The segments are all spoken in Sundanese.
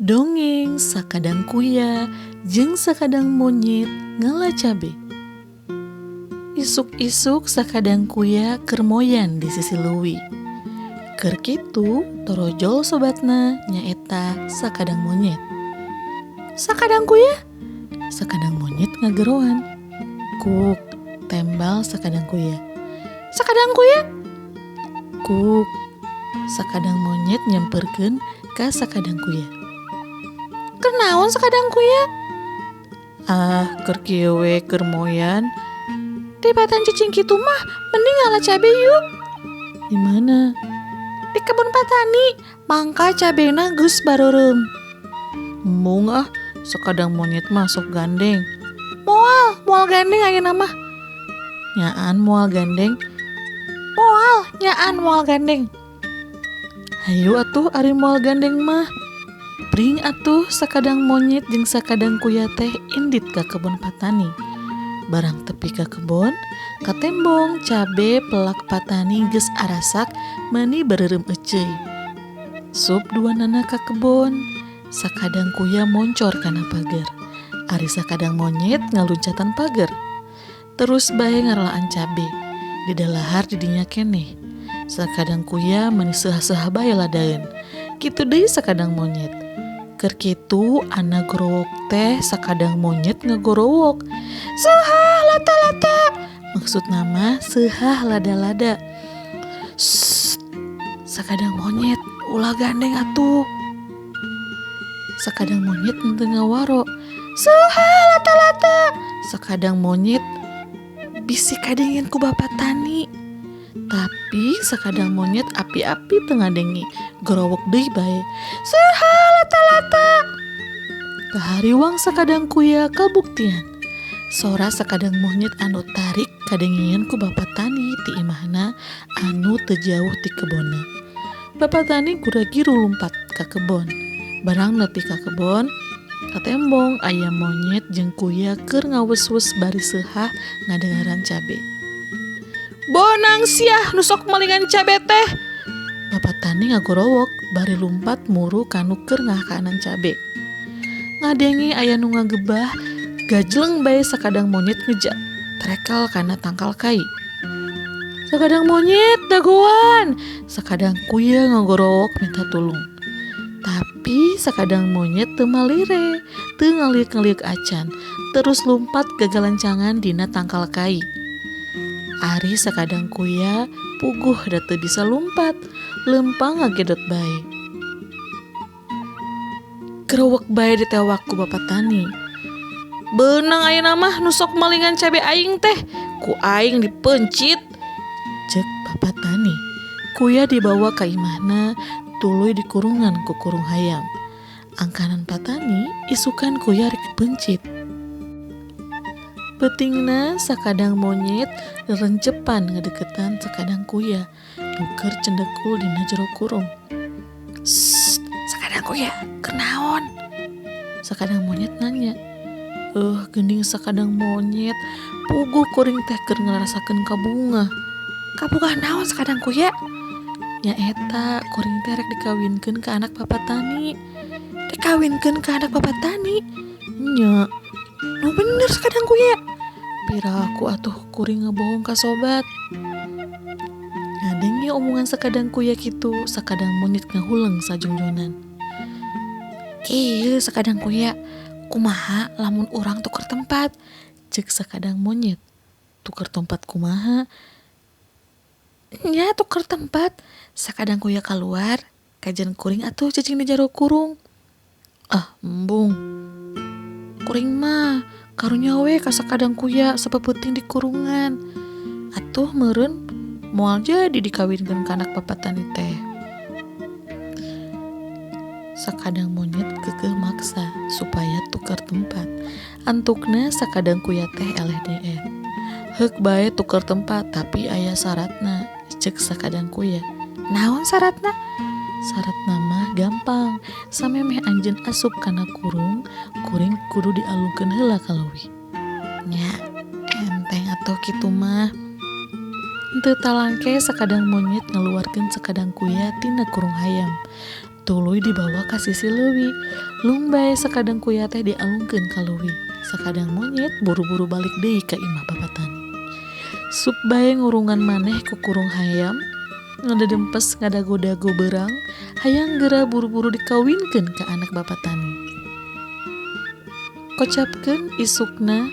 Dongeng Sakadang Kuya jeung Sakadang Monyet Ngala Cabe. Isuk-isuk Sakadang Kuya keur moyan di sisi leuwi. Keur kitu torojol sobatna nyaeta Sakadang Monyet. "Sakadang Kuya?" Sakadang Monyet ngageroan. "Kuk," tembal Sakadang Kuya. "Sakadang Kuya?" "Kuk." Sakadang Monyet nyamperkeun ka Sakadang Kuya. "Keur naon, Sakadang Kuya?" "Ah, keur kieu we, keur moyan." "Tibatan cicing kitu mah mending ngala cabe yuk." "Di mana?" "Di kebun patani, mangka cabena geus bareureum." "Embung ah, Sakadang Monyet mah sok gandeng." "Moal, moal gandeng ayeuna mah." "Nyaan moal gandeng." "Moal, nyaan moal gandeng." "Hayu atuh ari moal gandeng mah." Bring atuh Sakadang Monyet jeung Sakadang Kuya teh indit ka kebon patani. Barang tepi ka kebon, katembong cabe pelak patani geus arasak meuni bareureum eceuy. Sup duanana ka kebon, Sakadang Kuya moncor kana pager. Ari Sakadang Monyet ngaluncatan pager. Terus bae ngaralaan cabe. Didalahar di dinya keneh. Sakadang Kuya meuni seuhah-seuhah bae ladaeun. Kitu deui Sakadang Monyet. Keur kitu ana gorowok teh Sakadang Monyet ngagorowok. "Seuhah lata-lata." Maksudna mah seuhah lada-lada. "Sst, Sakadang Monyet, ulah gandeng atuh." Sakadang Monyet henteu ngawaro. "Seuhah lata-lata." Sakadang Monyet bisi kadengin ku bapak tani. Tapi Sakadang Monyet api-api teu ngadenge, gorowok deui bae. "Seuhah lata-lata." Kahariwang Sakadang Kuya kabuktian. Sora Sakadang Monyet anu tarik kadengean ku bapak tani ti imahna anu teu jauh ti kebonna. Bapak tani gura-giru lumpat ka kebon. Barang nepi ka kebon, katembong aya monyet jeung kuya keur ngawes-wes bari seuhah ngadengaran cabe. "Bonang siah nu sok malingan cabe teh!" Bapak tani ngagorowok bari lumpat muru ka nu keur ngahakanan cabe. Ngadenge aya nu ngagebah, gajleng bae Sakadang Monyet ngejat, trekel kana tangkal kai. "Sakadang Monyet, dagoan!" Sakadang Kuya ngagorowok minta tulung. Tapi Sakadang Monyet teu malire, teu ngaliuk-ngaliuk acan, terus lumpat gagalancangan dina tangkal kai. Ari Sakadang Kuya puguh da teu bisa lumpat, leumpang ngagedot bae. Gerowok bae ditewak ku bapak tani. "Beunang ayeuna mah nu sok malingan cabe aing teh, ku aing dipeuncit," cek bapak tani. Kuya dibawa ka imahna, tuluy dikurungan ku kurung hayam. Angkanan patani isukan kuya rek dipeuncit. Peutingna Sakadang Monyet rerencepan ngadeukeutan Sakadang Kuya nu keur cendekul dina jero kurung. "Sst, Sakadang Kuya, keur naon?" Sakadang Monyet nanya. "Eh, geuning Sakadang Monyet, puguh kuring teh keur ngarasakeun kabungah." "Kabungah naon, Sakadang Kuya?" "Nyaeta kuring teh rek dikawinkeun ka anak bapak tani." "Dikawinkeun ka anak bapak tani?" "Nya." "Nu bener, Sakadang Kuya?" "Piraku atuh kuring ngabohong ka sobat?" Ngadenge omongan Sakadang Kuya kitu, Sakadang Monyet ngahuleng sajongjonan. "Kieu, Sakadang Kuya, kumaha lamun urang tuker tempat?" cek Sakadang Monyet. "Tuker tempat kumaha?" "Nya tuker tempat, Sakadang Kuya kaluar, kajeun kuring atuh cicing di jero kurung." "Ah, embung. Kuring mah karunya we ka Sakadang Kuya sapeupeting di kurungan. Atuh meureun moal jadi dikawinkeun ka anak bapak tani teh." Sakadang Monyet keukeuh maksa supaya tuker tempat. Antukna Sakadang Kuya teh eleh deet. "Heuk bae tuker tempat, tapi aya saratna," cek Sakadang Kuya. "Naon saratna?" "Saratna mah gampang, samemeh anjeun asup kana kurung, kuring kudu dialungkeun heula ka leuwih." "Nya, enteng atuh kitu mah." Henteu talangke Sakadang Monyet ngaluarkeun Sakadang Kuya tina kurung hayam. Tuluy dibawa ka sisi leuwi. Lung bae sakadang kuya teh dialungkeun ka leuwi. Sakadang monyet buru-buru balik deui ka imah Bapak Tani. Sup bae ngurungan maneh ku kurung hayam, ngadedempes ngadago-dago beurang, hayang geura buru-buru dikawinkeun ka anak Bapak Tani. Kocapkeun isukna,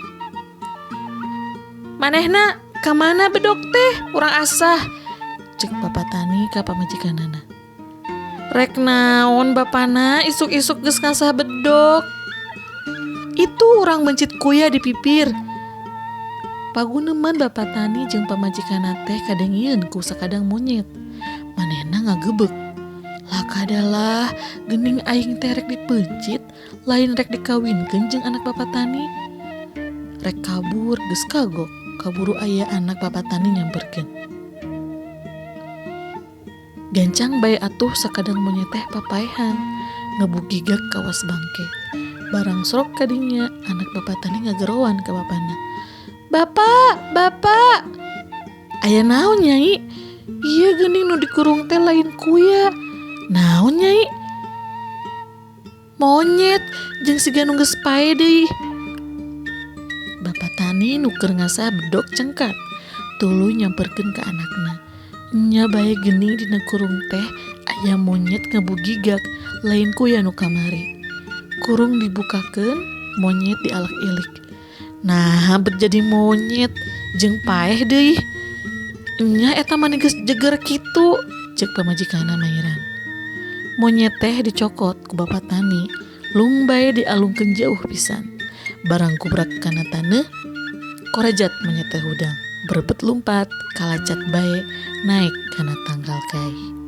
manehna ka mana bedog teh urang asah, cek Bapak Tani ka pamajikanana. Rek naon bapana isuk-isuk geus ngasah bedog. Itu urang mencit kuya di pipir. Paguneman Bapak Tani jeung pamajikanna teh kadengieun ku sakadang monyet. Manehna ngagebeg. Lakadalah geuning aing teh rek dipeuncit, lain rek dikawinkeun jeung anak Bapak Tani. Rek kabur geus kagok, kaburu aya anak Bapak Tani nyamperkeun. Gancang bae atuh sakadang monyet teh papaehan, ngebugigak kawas bangke. Barang srok kadinya anak Bapak Tani ngageroan ka bapana. Bapak, bapak. Aya naon nyai? Ieu geuning nu dikurung teh lain kuya. Naon nyai? Monyet jeung siga nu geus pae deui. Bapak Tani nu keur ngasah bedog cengkat, tuluy nyamperkeun ka anakna. Nya bae geuning dina kurung teh aya monyet ngebugigak lain kuya nu kamari. Kurung dibukakeun, monyet dialek-ilik. Nah, bet jadi monyet jeung paeh deui. Nya eta mah geus jeger kitu, cek pamajikanna mairan. Monyet teh dicokot ku Bapak Tani, lung bae dialungkeun jauh pisan. Barang kubrak kana taneuh, korejat monyet teh hudang, berebet lumpat, kalacat bae naik kana tangkal kai.